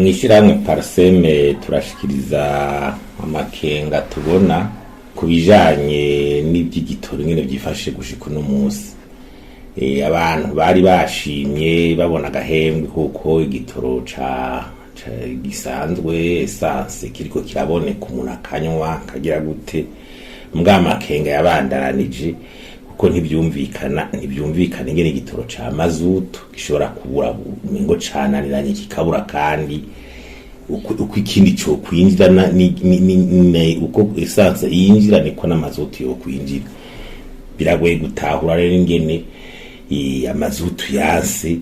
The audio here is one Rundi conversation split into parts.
Mw'ishyirahamwe Parsem turashikiriza amakenga tubona ku bijanye n'ivy'igitoro ingene vyifashe gushika uno munsi. Abantu bari bashimye babona agahembwe kuko igitoro ca gisanzwe essence kiriko kiraboneka, umuntu akanywa akagira gute, mbwa amakenga yabandanije kuko ntivyumvikana ingene igitoro ca mazutu gishobora kubura, umengo cananiranye kikabura, kandi uko ikindi cokwinjira uko essence yinjira niko n'amazutu yokwinjira. Biragoye gutahura rero ingene amazutu yanse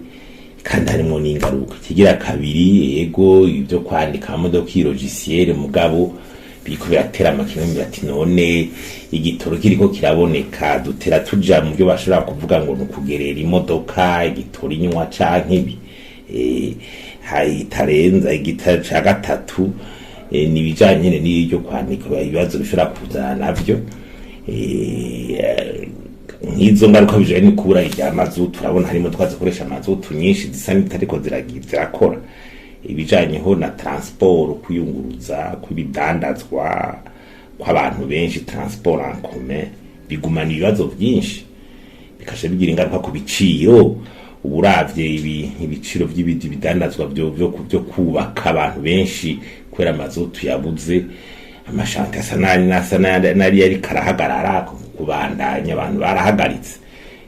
kandi harimwo n'ingaruka. Ikigira kabiri, yego, ibyo kwandika amamodoka iyi logiciel, mugabo biriko biratera amakenga ati: none igitoro kiriko kiraboneka, dutera tuja mu byo bashobora kuvuga ngo ni ukugerera imodoka igitoro inywa canke ibi itarenza. Igitaro ca gatatu ni ibijanye nyene n'iryo kwandika, ibibazo bishobora kuzana navyo nk'izo ngaruka bijanye no kubura irya mazutu. Urabona harimo zikoresha mazutu nyinshi zisa n'izitariko zirakora. Ibijanyeho na transport, kwiyunguruza kw'ibidandazwa kw'abantu benshi, transport en commun, bigumana ibibazo vyinshi, bikasha bigira ingaruka ku biciro. Uburavye ibiciro vy'ibidandazwa vyo kubaka, abantu benshi kubera amazutu yabuze, ama chantiers asa nari yariko arahagarara kubandanya, abantu barahagaritse.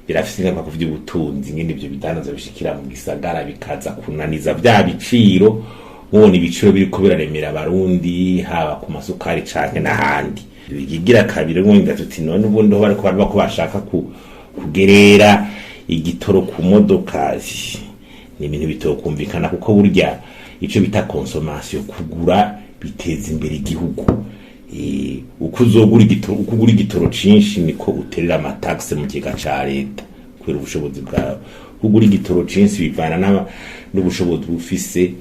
Birafise ingaruka ku vy'ubutunzi ingene ivyo bidandazwa bishikira mu gisagara, bikaza kunaniza vya biciro. Mubona ibiciro biriko biraremera Abarundi, haba ku masukari canke n'ahandi. Ikigira kabiri, wenda tuti: none ubundi ho bariko baravuga ko bashaka kugerera igitoro ku modoka, ni ibintu bitokumvikana, kuko burya ico bita consommation, kugura, biteza imbere igihugu. Uko uzogura igitoro, uko ugura igitoro cinshi, niko uterera ama taxes mu kigega ca leta kubera ubushobozi bwawe. Kugura igitoro cinshi bivana n'ubushobozi bufise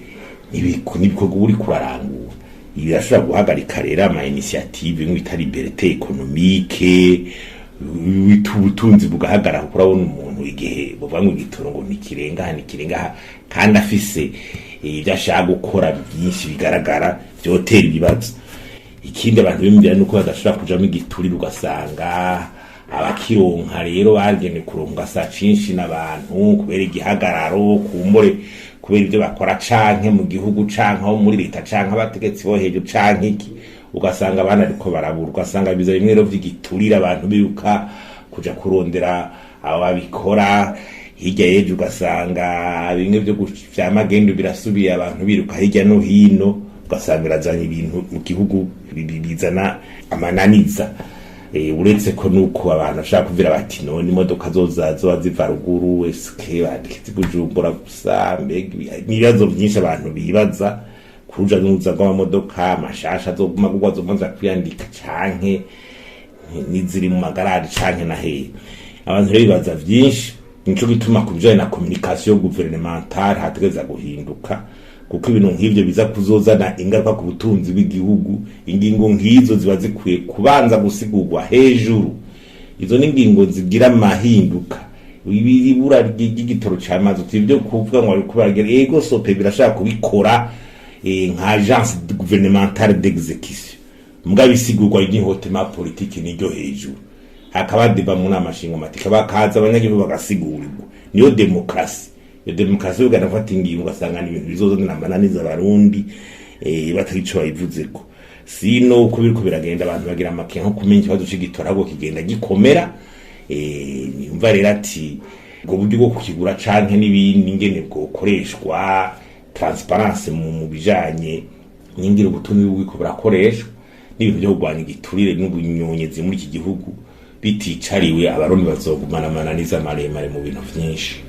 n'ibikorwa uri kurarangura. Ibi birashobora guhagarika rero ama initiative nk'ibita liberté économique, ubutunzi bugahagarara, kuko urabona umuntu igihe bavuga ngo igitoro ngo ntikirenga aha, ntikirenga aha, kandi afise ibyo ashaka gukora byinshi bigaragara, vyotera ibibazo. Ikindi abantu biyumvira nuko badashobora kujamo igiturire, ugasanga abakironka rero bagenewe kuronka ugasanga cinshi n'abantu kubera igihagararo, kumbure kubera ibyo bakora canke mu gihugu canke aho muri leta canke abategetsi bo hejuru canke iki, ugasanga abana ariko barabura, ugasanga biza bimwe rero vy'igiturire, abantu biruka kuja kurondera abo babikora hirya y'ejo, ugasanga bimwe vyo vya magendu birasubiye, abantu biruka hirya no hino, ugasanga birazanye ibintu mu gihugu bizana amananiza. Uretse ko nuko abantu bashaka kuvuga bati: none imodoka zoza zoba ziva ruguru, eske bandike Bujumbura gusa? Mbega n'ibibazo byinshi abantu bibaza kuruja n'uruza rw'amamodoka mashasha azoguma gugwa, azomaza kwiyandika canke n'iziri mu magarari canke na hehe. Abantu rero bibaza vyinshi. Nico gituma ku bijanye na communication gouvernementale hategeza guhinduka, kuko ibintu nk'ivyo biza kuzozana ingaruka ku butunzi bw'igihugu. Ingingo nk'izo ziba zikwiye kubanza gusigurwa hejuru. Izo ni ingingo zigira amahinduka. Ibura ry'igitoro ca mazutu, ibyo kuvuga ngo bariko baragira, ego, SOPEBU birashaka kubikora nka agence gouvernementale d'exécution, mugabo isigurwa ry'ihotema politiki niryo hejuru, hakaba débat mu nama nshingamateka, bakaza abanyagihugu bagasigurirwa. Niyo demokarasi. Iyo demokarasi ugana gufata ingingo, ugasanga ni ibintu bizozana amananiza Abarundi batagira ico babivuzeko. Sino uko biriko biragenda, abantu bagira amakenga nko kumenya ikibazo c'igitoro ahubwo kigenda gikomera. Nimva rero ati ubwo buryo bwo kukigura canke n'ibindi ingene bwokoreshwa, transparence mu bijanye n'ingene ubutunzi bw'ubwiko burakoreshwa, n'ibintu byo kurwanya igiturire n'ubunyonyezi muri iki gihugu biticariwe, Abarundi bazogumana amananiza maremare mu bintu vyinshi.